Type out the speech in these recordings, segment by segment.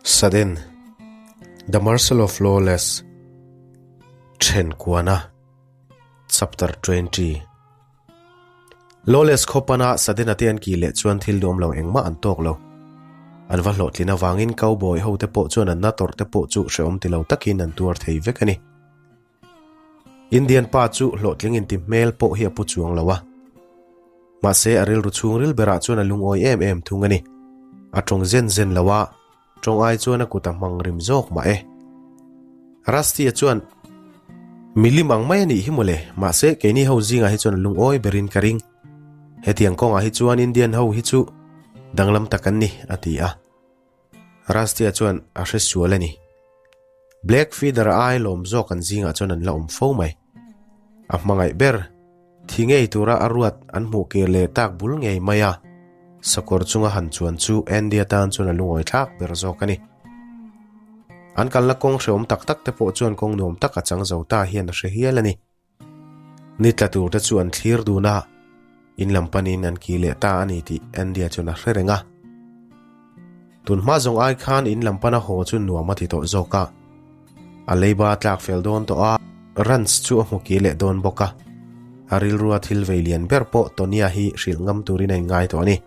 Sudden, The Marshal of Lawless, Then Kuana, Chapter 20 Lawless khawpana Sudden-a te an kih leh chuan thil duam lo engmah an tawk lo. An va hlawhtlin avangin cowboy hote pawh chuan an na tawrh te pawh chu hrehawm ti lo takin an tuar thei vek a ni. Indian pa chu hlawhtling inti hmel pawh hi a pu chuang lo a. Mahse a rilru chhungril berah chuan a lungawi em em thung a ni. A tawng zen zen lo a, tawng ai chuan a kut a hmang rim zawk mah e. Rusty-a chuan, Milim ang mai a nih hi mawle, mahse keini ho zingah hi chuan a lungawi berin ka ring. Hetiang kawngah hi chuan Indian ho hi chu danglam tak an ni, a ti a. Rusty-a chuan a hre sual a ni. Black Feather ai lawm zawk an zingah chuan an la awm fo mai. A hmangaih ber, thi ngei tura a ruat an hmuh kir leh tak bul ngei mai a, sakawr chunga han chuan chu Andy-a tan chuan a lungawi thlak ber zawk a ni. An kalna kawng hrehawm tak tak te pawh chuan kawng nuam tak a chang zo ta hian a hre hial a ni. Ni tla tur te chu an thlir dun a, in lam panin an ki leh ta a ni tih Andy-a chuan a hre reng a. Tun hma zawng ai khan in lam pana haw chu nuam a ti tawh zawk a. A leiba a tlak fel dawn tawh a, runs chu a hmu ki leh dawn bawk a. A rilrua thil vei lian ber pawh Tonya hi hrilh ngam turin a inngai tawh a ni.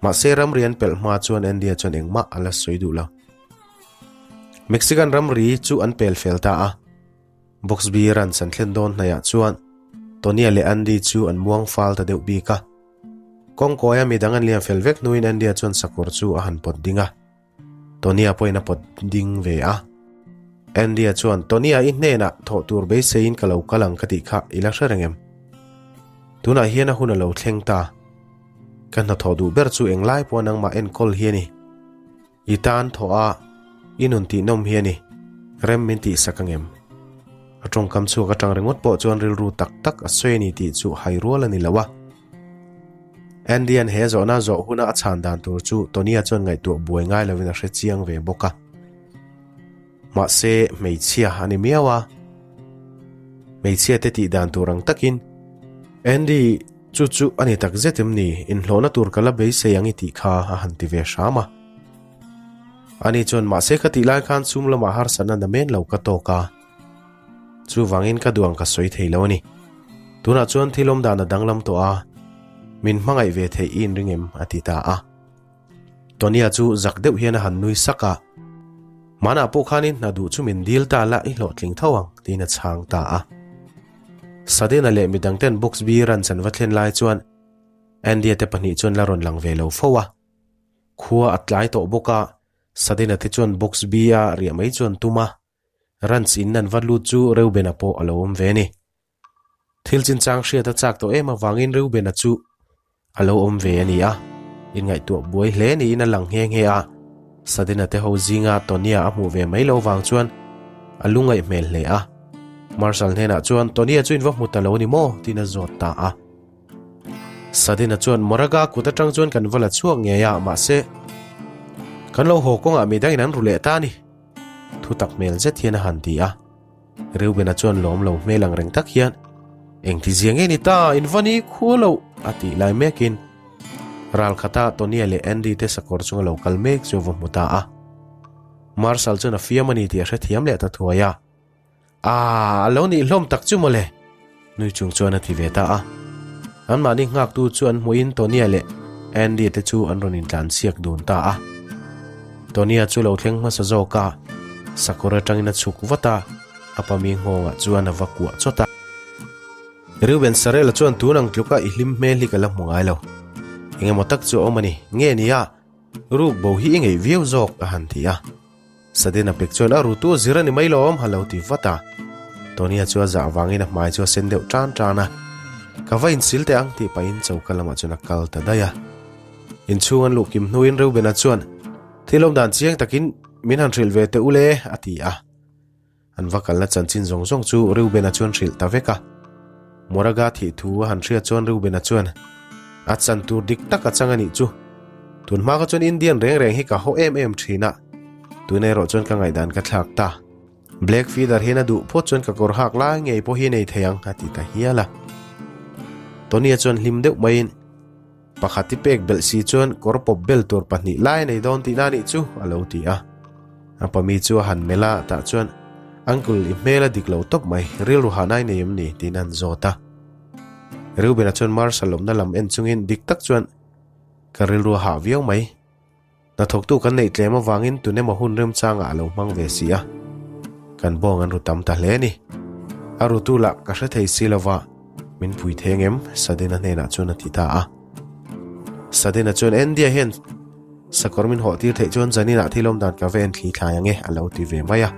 Mahse ramri an pelh hma chuan Andy-a chuan engmah a la sawi duh lo. Mexican ramri chu an pel fel ta a. Boxby runs an thlen dawn hnaihah chuan Tonya leh Andy chu an muang fal ta deuh bik a. Kawngkawia midang an liam fel vek hnuin Andy-a chuan sakawr chu a han pawt ding a. Tonya pawhin a pawt ding ve a. Andy-a chuan, Tonya i hnenah thawh tur beiseiin ka lo kal ang ka tih kha i la hre reng em? Tunah hian a hun a lo thleng ta. Ka hnathawh duh ber chu englai pawh nangmah enkawl hi a ni. I tan thawh a, i nun tih nawm hi a ni, rem min tih sak angem? A tawngkam chhuak atang ringawt pawh chuan rilru tak tak a sawi a ni tih chu hai rual a ni lo a. Andy-a'n he zawhna zawh huna a chhan dan tur chu Tony-a chuan ngaihtuah buai ngai lovin a hre chiang ve bawk a. Mahse, hmeichhia a ni miau a. Hmeichhia te tih dan tur ang takin, Andy, chu chu a ni tak zet em ni? Inhlawhna tur ka la beisei ang i tih kha a han ti ve hram a. Ani chuan, Mahse ka tih lai khan chhum lamah harsatna na men lo ka tawk a. Chuvangin ka duh ang ka sawi thei lo a ni. Tunah chuan thil awm dan a danglam tawh a, min hmangaih ve theih i inring em? a ti ta a. Tonya chu zak deuh hian a han nui sak a, Hmanah pawh khanin hna duh chu min dil ta la i hlawhtling tho ang, tiin a chhang ta a. Sadena leh midangten box B ranch an va thlen lai chuan Andy-a te pahnih chuan la rawn lang ve lo fo a. Khua a tlai tawh bawk a, Sadena te chuan box B a riah mai chuan tum a. Ranch in an va lut chu Reubena pawh a lo awm ve a ni. Thil chinchang hriat a chak tawh em avangin Reubena chu a lo awm ve a ni a, inngaihtuah buai hle niin a lang nghe nghe a. Sadena te ho zinga Tonya a hmuh ve mai lo vang chuan a lungaih hmel hle a. Marshal hnenah chuan Tonya chu in va hmu ta lo ni maw? tiin a zawt ta a. Sadena chuan Moraga kut atang chuan kan va la chhuak ngei a, mahse kan lo haw kawngah midangin an ru leh ta a ni. Thu tak hmel zet hian a han ti a. Reubena chuan lawm lo hmel ang reng tak hian, Engti zia nge ni ta, in va ni khu lo, a tih lai mekin ral khata Tonya leh Andy te sakawr chunga lo kal mek chu a va hmu ta a. Marshal chuan a fiam a ni tih a hrethiam leh ta thuai a. Aaa, a lo nih hlawm tak chu mawle, nui chung chuan a ti ve ta a. Anmahni nghaktu chu an hmuhin Tonya leh Andy te chu an rawn intlansiak dun ta a. Tonya chu lo thleng hmasa zawk a, sakawr atangin a chhuk vat a, a pami nghawngah chuan a va kuah chawt a. Reuben Sarela chuan tun ang tluka i hlim hmel hi ka la hmu ngai lo. Engemaw tak chu a awm a ni, nge nia, ruk bo hi i ngeih viau zawk a han ti a. Sadena pek chuan a rutu a zir a ni mai lawm a lo ti vat a. Tonya chu a zah vangin a hmai chu a sen deuh tan tan a. Ka va insil teh ang tih pahin choka lamah chuan a kal ta daih a. Inchhung an luh kim hnuin Reubena chuan, Thil awm dan chiang takin min han hrilh ve teh u le, a ti a. An va kalna chanchin zawng zawng chu Reubena chuan hrilh ta vek a. Moraga thih thu a han hriat chuan Reubena chuan, A chan tur dik tak a chang a nih chu. Tun hma kha chuan Indian reng reng hi ka haw em em thin a, tun erawh chuan ka ngaihdan ka thlak ta. Black Feather hian a duh phawt chuan ka kawr hak lai ngei pawh hi nei thei ang, a ti ta hial a. Tony-a chuan hlim deuh maiin. Pakhat i pek belh si chuan kawr pawp bel tur pahnih lai a nei dawn tihna a nih chu, a lo ti a. A pami chu a han melh a, tah chuan, Uncle, i hmel a dik lo tawp mai, rilru hahna i nei em ni? tiin a han zawt a. Reuben-a chuan Marshal awmna lam en chungin dik tak chuan, Ka rilru a hah viau mai. Hnathawktu kan neih tlem avangin tun emaw hun remchangah a lo hmang ve si a, kan bawng an ru tam ta hle a ni. A rutu lah ka hre thei si lova, min pui thei angem? Sadena hnenah chuan a ti ta a. Sadena chuan India hian sakawr min hawh tir theih chuan zaninah thil awm dan ka va en thli thlai ang e a lo ti ve mai a.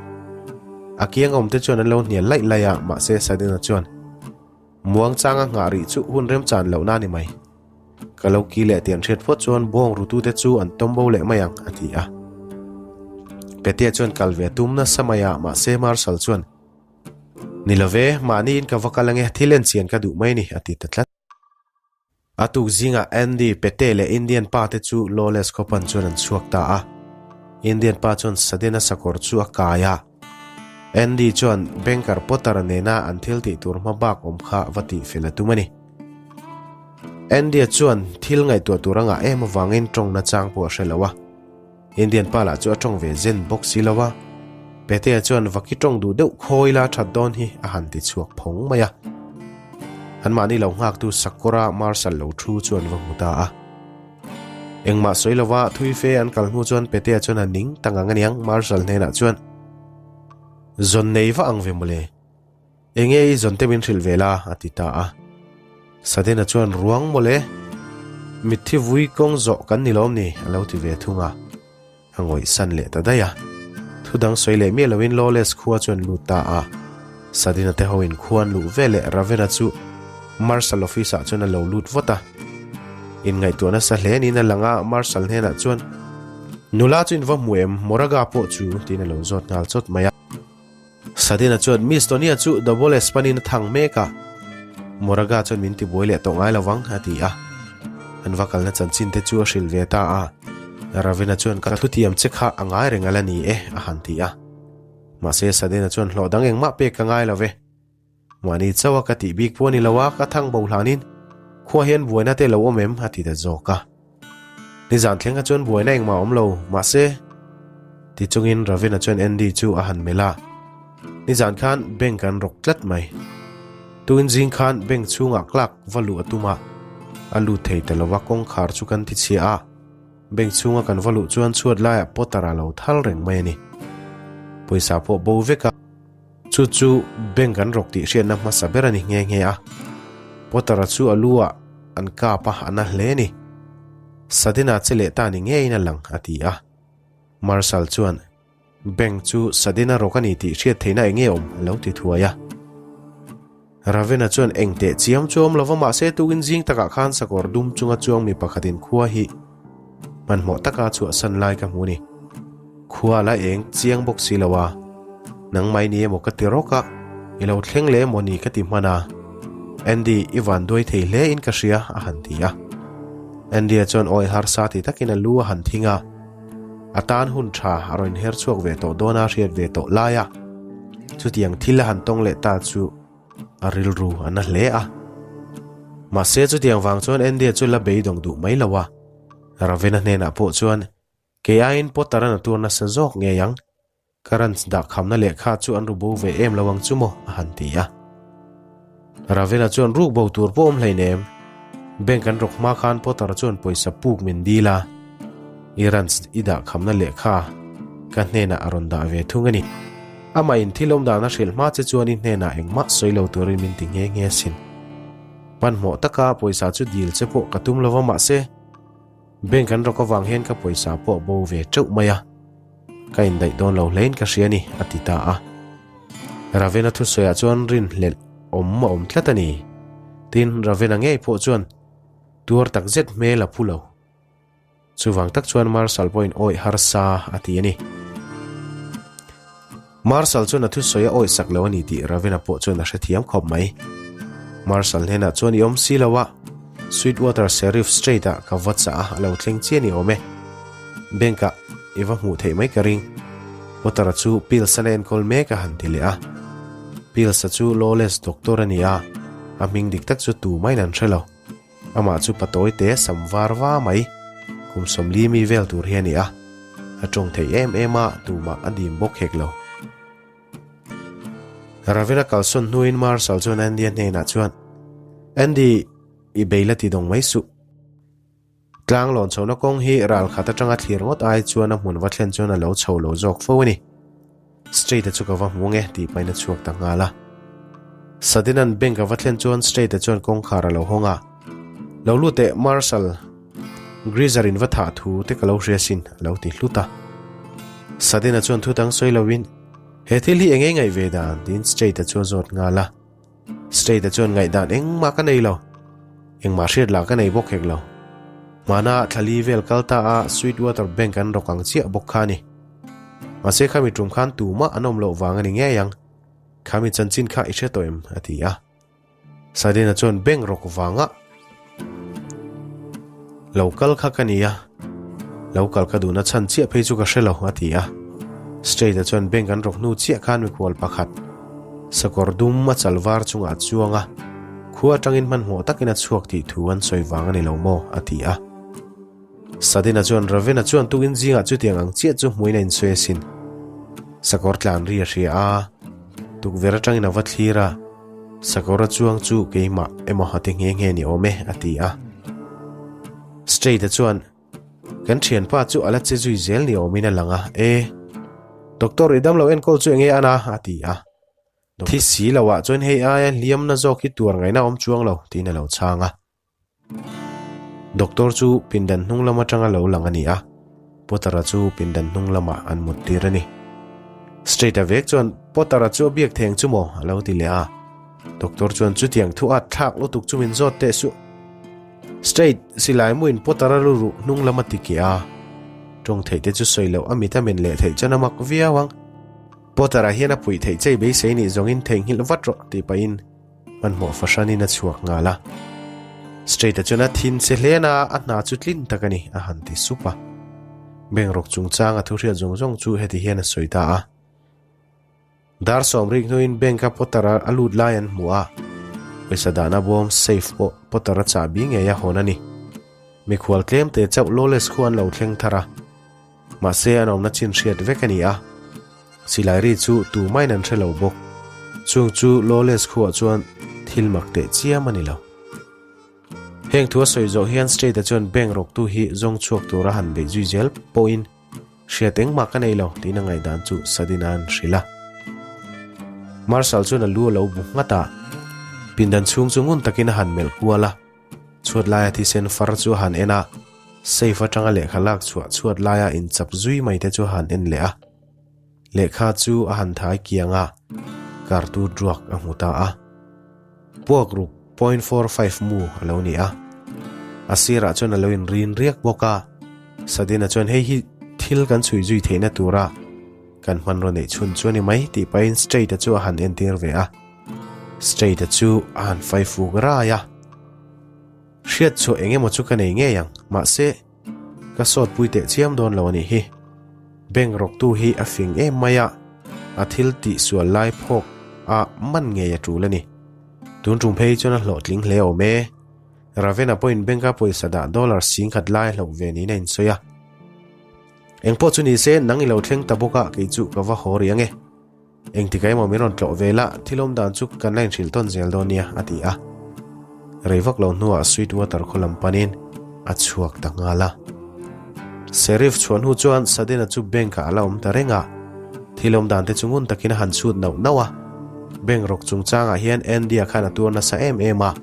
A kiang awmte chuan an lo hnial laih laih a, mahse Sadena chuan Muangchanga nghah rih chu hun remchan lohna a ni mai. Ka lo ki leh tih an hriat phawt chuan bawng rutute chu an tawm bo leh mai ang, a ti a. Petea chuan kal ve a tum nasa mai a, mahse Marshal chuan, Ni lo ve, mahniin ka va kal ange, thil en chian ka duh mai a ni, a ti ta tlat. A tuk zingah Andy, Pete leh Indian pa te chu Lawless khawpan chuan an chhuak ta a. Indian pa chuan Sudden-a sakawr chu a kai a. Andy chuan Banker Potter-a nena an thil tih tur hma bak awm kha va tih fel a tum a ni. Andy-a chuan thil ngaihtuah tur a ngah em avangin tawng nachang pawh a hre lo a. Indian pa lah chu a tawng ve zen bawk si lo a. Pete-a chuan vaki tawng duh deuh khawi la that dawn hi a han ti chhuak phawng mai a. Anmahni lo nghaktu Sakawra Marshal lo thu chu an va hmu ta a. Engmah sawi lova thui fe an kal hnu chuan Pete-a chuan a ning ta ngang aniang Marshal hnenah chuan, Zawn nei va ang ve mawle. Enge i zawn te min hrilh ve la? a ti ta a. Sadena chuan ruang mawle, mitthi vui kawng zawh kan ni lawm ni? a lo ti ve thung a. A ngawih san leh ta daih a. Thu dang sawi leh miah loin Lawless khua chu an lut ta a. Sadina te hoin khua an luh ve leh Ravena chu Marshal office ah chuan a lo lut vawt a. Inngaihtuah nasa hle niin a lang a, Marshal hnenah chuan, Nula chu in va hmu em? Moraga pawh chu? tiin a lo zawt nghal chawt mai a. Sadina chuan Miss Tonia chu Doboles panin a thang mek a, Moraga chuan min tibuai leh tawh ngai lo vang, a ti a. An va kalna chanchin te chu a hrilh ve ta a. Ravena chuan ka thutiam che kha a ngai reng a la ni e, a han ti a. Mahse Sadina chuan hlawh dang engmah pek ka ngai lo ve. Mahni chauha ka tih bik pawh a ni lo a, ka thang bo hlanin khua hian buaina te lo awm em a ti ta zawk a. Nizan thleng kha chuan buaina engmah a awm lo, mahse ti chungin Ravina chuan Andy chu a han melh a. Nizan khan bank an rawk tlat mai. Tuin zing khan bank chhungah clerk va luh a tum a, a lut thei ta lo a, kawngkhar chu kan ti chhia a. Bank chhunga kan va luh chuan chhuat laiah Potter a lo thal reng mai a ni. Pawisa pawh bo vek a. Chu chu bank an rawk tih hriatna hmasa ber a ni nghe nghe a. Potter-a chu a lu ah an kap a, a na hle a ni. Sadina che leh ta ni ngeiin a lang, a ti a. Marshal chuan, Bank chu Sadina rawk a ni tih hriat theihna eng nge awm? a lo ti thuai a. Ravena chuan eng teh chiam chu awm lova mahse tukin zing takah khan sakawr dum chunga chuang mi pakhatin khua hi hmanhmawh taka chhuahsan lai ka hmu ni. Khua la eng chiang bawk si lo a, nangmah i ni emaw ka ti rawk a, i lo thleng leh emaw ni ka ti hman a. Andy, i van duai thei hle in ka hria, a han ti a. Andy-a chuan awi harsa ti takin a lu a han thing a, a tan hun tha a rawn inher chhuak ve tawh dawn a hriat ve tawh lai a, chutiang thil a han tawng leh ta chu a rilru a na hle a. Mahse chutiang vang chuan Andy-a chu la beidawng duh mai lo a, Ravena hnenah pawh chuan Kei aiin Potter-a na tuar nasa zawk ngei ang. Ka runs dah khamna lehkha chu an ru bo ve em lo ang chu maw? a han ti a. Ravena chuan ruk bo tur pawh awm hleinem. Bank an rawk hma khan Potter chuan pawisa puk min dil a. I runs i dah khamna lehkha ka hnenah a rawn dah ve thung a ni. Amah in thil awm dan a hrilh hma che chuan i hnenah engmah sawi lo turin min ti nghe nghe asin. Hmanhmawh taka pawisa chu dil che pawh ka tum lova mahse, Bank an rawk avang hian ka pawisa pawh bo ve teuh mai a, ka indaih dawn lo hlein ka hria a ni, a ti ta a. Ravena thusawiah chuan rinhlelh awm a awm tlat a ni. Tin, Ravena ngei pawh chuan tuar tak zet hmel a phu lo. Chuvang tak chuan Marshal pawhin awih harsa a ti a ni. Marshal chuan a thusawi a awih sak lo a ni tih Ravena pawh chuan a hrethiam khawp mai. Marshal hnenah chuan i awm si lo a, Sweetwater Sheriff Street ah ka va chah a, a lo thleng chiah ni awm e. Bank ah i va hmuh theih mai ka ring. Potter-a chu Pills-a la enkawl mek a han ti leh a. Pills-a chu lawless doctor a ni a, a hming dik tak chu tu main an hre lo. Amah chu patawi te sam var va mai, kum 40 mi vel tur hi a ni a. A tawng thei em em a, tumah a dim bawk hek lo. Ravena kalsawn hnuin Marshal chuan Andy-a hnenah chuan, Andy, i bei la ti dawng mai suh. Tlang lawn chhohna kawng hi ral khat atanga thlir ngawt ai chuan a hmun va thlen chuan a lo chho lo zawk fo a ni. Straight-a chu ka va hmu nge tih pahin a chhuak ta nghal a. Sudden-a'n bank a va thlen chuan Straight-a chuan kawngkhar a lo hawng a. Lo lut teh Marshal, Greaser in va thah thu te ka lo hria sin a lo ti hlut a. Sudden-a chuan thu dang sawi loin, He thil hi eng nge ngaih ve dan? tiin Straight-a chu a zawt nghal a. Straight-a chuan ngaihdan engmah ka nei lo. Engmah hriat lah ka nei bawk hek lo. Hmana thlali vel kal ta a Sweetwater Bank an rawk ang chiah bawk kha a ni. Mahse khami tum khan tumah an awm loh vang a ni ngei ang. Khami chanchin kha i hre tawh em? a ti a. Sadena chuan bank rawk vanga lo kal kha ka ni a, lo kal ka duhna chhan chiah phei chu ka hre lo a ti a. Straight-a chuan bank an rawk hnu chiah khan mikhual pakhat sakawr dum a chal var chungah a chuang a, khua atangin hmanhmawh takin a chhuak tih thu an sawi vang a ni lo maw a ti a. Sadina chuan Ravena chuan tukin zingah chutiang ang chiah chu hmuin a insawi asin. Sakawr tlan ri a hria a, tukverh atangin a va thlir a, Sakawr a chuang chu keimah emaw a ti nghe nghe ni awm e a ti a. Straight-a chuan Kan thianpa chu a la che zui zel ni awmin a lang a, E, Doctor i damlo enkawl chu enge an a? a ti a. Thi si loah chuan hei aia hliamna zawk hi tuar ngaihna awm chuang lo tiin a lo chhang a. Doctor chu pindan hnung lam atanga lo lang a ni a, Potter-a chu pindan hnung lamah an mut tir a ni. Straight-a vek chuan Potter-a chu a biak theng chu maw? a lo ti leh a. Doctor chuan chutiang thu at thlak lutuk chu min zawt teh suh. Straight, silai muin Potter-a lu ruh hnung lam a ti keh a. Tawng theih te chu sawi loh a mit a men leh theih chuan a mak viau ang. Potter-a hian a puih theih chei beisei nih zawngin theihnghilh vat rawh tih pahin Hmanhmawh fahranin a chhuak nghal a. Straight-a chuan a thin che hlen a, a hna chu tlin tak a ni, a han ti sup a. Bank rawk chungchang a thu hriat zawng zawng chu heti hian a sawi ta a. Dar sawmrik hnuin bank-a Potter-a a lut lai an hmu a, pawisa dahna bawm safe pawh Potter-a chahbi ngei a hawn a ni. Mikhual tlemte chauh Lawless khu an lo thleng thar a. Mahse an awmna chin hriat vek a ni a, silai ri chu tumain an hre lo bawk. Chung chu Lawless khuah chuan thil mak teh chiam a ni lo. Heng thu a sawi zawh hian Straight-a chuan bank rawktu hi zawng chhuak tura han beih zui zel pawhin hriat engmah ka nei lo tiin a ngaihdan chu Sadina an hrilh a. Marshal chuan a lu a lo bu nghat a, pindan chhung chu ngun takin a han melh kual a. Chhuat laia thisen far chu a han en a, safe atanga lehkha lak chhuah chhuat laia inchap zui mai te chu a han en leh a. Lehkha chu a han thai kiang a, kartu ruak a hmu ta a. Puak ruk 0.45 mu a lo ni a. A sirah chuan a lo inrin riak bawk a, Sadina chuan hei hi thil kan chhui zui theihna tura kan hmanraw neih chhun chu a ni mai tih pahin Straight-a chu a han entir ve a. Straight-a chu a han fai fuk rai a. Hriat chhuah eng emaw chu ka nei ngei ang, mahse, ka sawtpui teh chiam dawn lo a nih hi. Bank rawktu hi a fing em mai a, a thil tih sual lai phawk a man ngei a tul a ni. Tun tum phei chuan a hlawhtling hle awm e. Raven-a pawhin bank-a pawisa dah dollar 10,000 lai a hlauh ve niin a insawi a. Engpawh chu ni se, nang i lo thleng ta bawk a, kei chu ka va haw rih ang e. Engtikah emaw min rawn tlawh ve la, thil awm dan chu kan la inhrilh tawn zel dawn nia, a ti a. Rei vak lo hnuah Sweetwater khaw lam panin a chhuak ta nghal a. Sheriff chhuah hnu chuan Sudden-a chu bank-ah a la awm ta reng a. Thil awm dan te chu ngun takin a han chhut nauh nauh a. Bank rawk chungchangah hian Andy-a khan a tuar nasa em em a.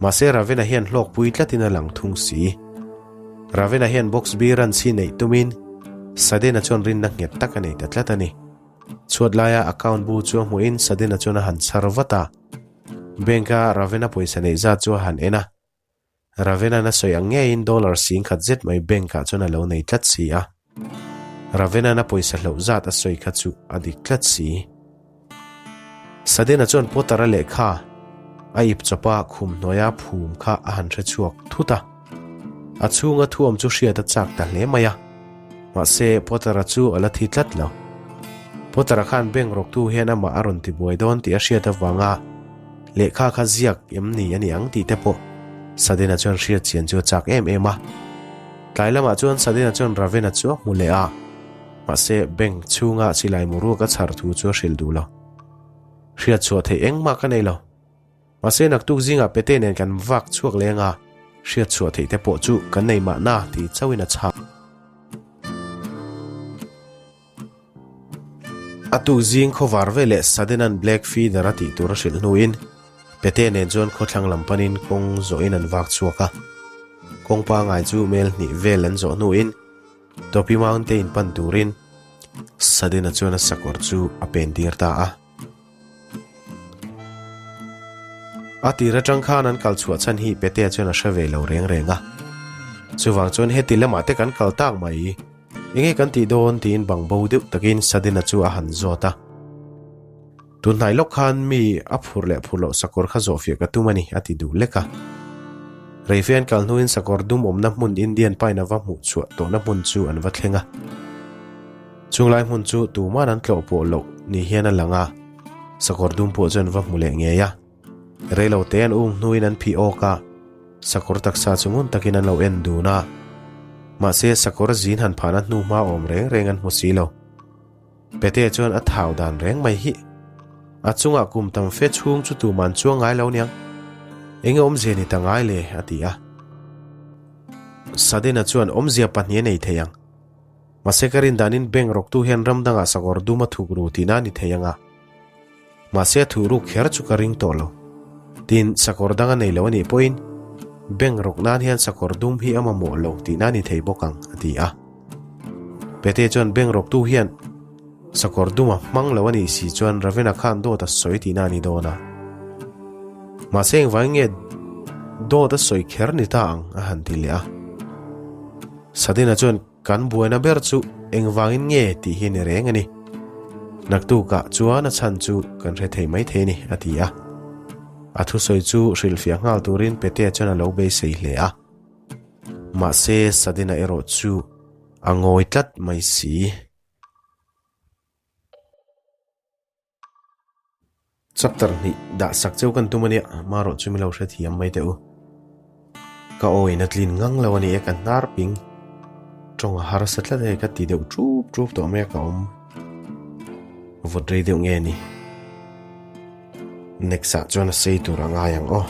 Mahse Raven-a hian hlawkpui tlatin a lang thung si. Raven-a hian box bi run chhi neih tumin Sudden-a chuan rinna nghet tak a nei ta tlat a ni. Chhuat laia account bu chu a hmuhin Sudden-a chuan a han chhar vat a. Bank-a Raven-a pawisa neih zat chu a han en a. Raven-a'n a sawi ang ngeiin dollar 10,000 zet mai bank-ah chuan a lo nei tlat si a. Raven-a'n a pawisa hloh zat a sawi kha chu a dik tlat si. Sudden-a chuan Potter-a lehkha a ip chawp a, khum hnuaia phum kha a han hre chhuak thut a. A chhunga thuam chu hriat a chak ta hle mai a. Mahse, Potter-a chu a la thi tlat lo. Potter-a khan bank rawktu hian amah a rawn tibuai dawn tih a hriat avanga lehkha kha ziak em ni a ni ang tih te pawh. Sudden-a chuan hriat chian chu a chak em em a. Tlai lamah chuan Sudden-a chuan Raven-a chu a hmu leh a, mahse bank chhunga silai mu ruak a chhar thu chu a hrilh duh lo. Hriat chhuah theih engmah ka nei lo. Mahse naktuk zingah Pete nen kan vak chhuak leng a, hriat chhuah theih te pawh chu kan nei mahna tih chauhin a chhang. A tuk zing khawvar ve leh Sudden-a'n Black Feather a tih tur a hrilh hnuin Pete nen chuan khawthlang lam panin kawng zawhin an vak chhuak a. Kawng pangai chu mel hnih vel an zawh hnuin Topi Mountain pan turin Sudden-a chuan a sakawr chu a pen tir ta a. A tir atang khan an kal chhuah chhan hi Petea chuan a hre ve lo reng reng a. Chuvang chuan heti lamah te kan kal tak mai. Enge kan tih dawn tiin bang bo deuh takin Sadina chu a han zawt a. Tunhnai lawk khan mi a phur leh phur loh sakawr kha zawhfiah ka tum a ni a ti duh lek a. Reife an kal hnuin sakawr dum awmna hmun Indian pain a va hmuh chhuah tawhna hmun chu an va thleng a. Chunglai hmun chu tuman an tlawh pawh loh ni hian a lang a, sakawr dum pawh chu an va hmu leh ngei a. Reilo te an um hnuin an phih awk a, sakawr taksa chu ngun takin an lo en dun a. Mahse sakawr zin han phahna hnu hma awm reng reng an hmu si lo. Pete chuan a thau dan reng mai hi. A chungah kum tam fe chhung chu tuman chuang ngai lo niang. Enge awmzia ni ta ngai le a ti a. Sadena chuan awmzia pahnih a nei thei ang. Mahse ka rin danin bank rawktu hian ram dangah sakawr dum a thuk ru tihna a ni thei ang a. Mahse a thuh ruk kher chu ka ring tawh lo. Tin, sakawr dang a nei lo a nih pawhin bank rawk nan hian sakawr dum hi a mamawh lo tihna a ni thei bawk ang, a ti a. Pete chuan bank rawktu hian sakawr dum a hmang lo a nih si chuan Ravena khan dawt a sawi tihna a ni dawn a. Mahse engvangin nge dawt a sawi kher ni ta ang, a han ti leh a. Sadina chuan Kan buaina ber chu engvangin nge tih hi ni reng a ni. Naktukah chuan a chhan chu kan hre thei mai thei a ni, a ti a. A thusawi chu hrilhfiah nghal turin Petea chuan a lo beisei hle a. Mahse, Sadina erawh chu a ngawi tlat mai si. Chapter hnih dah sak cheu kan tum a nia, marawh chu milo hrethiam mai teh u. Ka awiin a tlin ngang lo a ni e, ka hnar ping tawng a harsa tlat e, ka ti deuh chup chup tawh mai a ka awm vawt rei deuh nge ni. Next ah chuan a sei tur a ngai ang aw.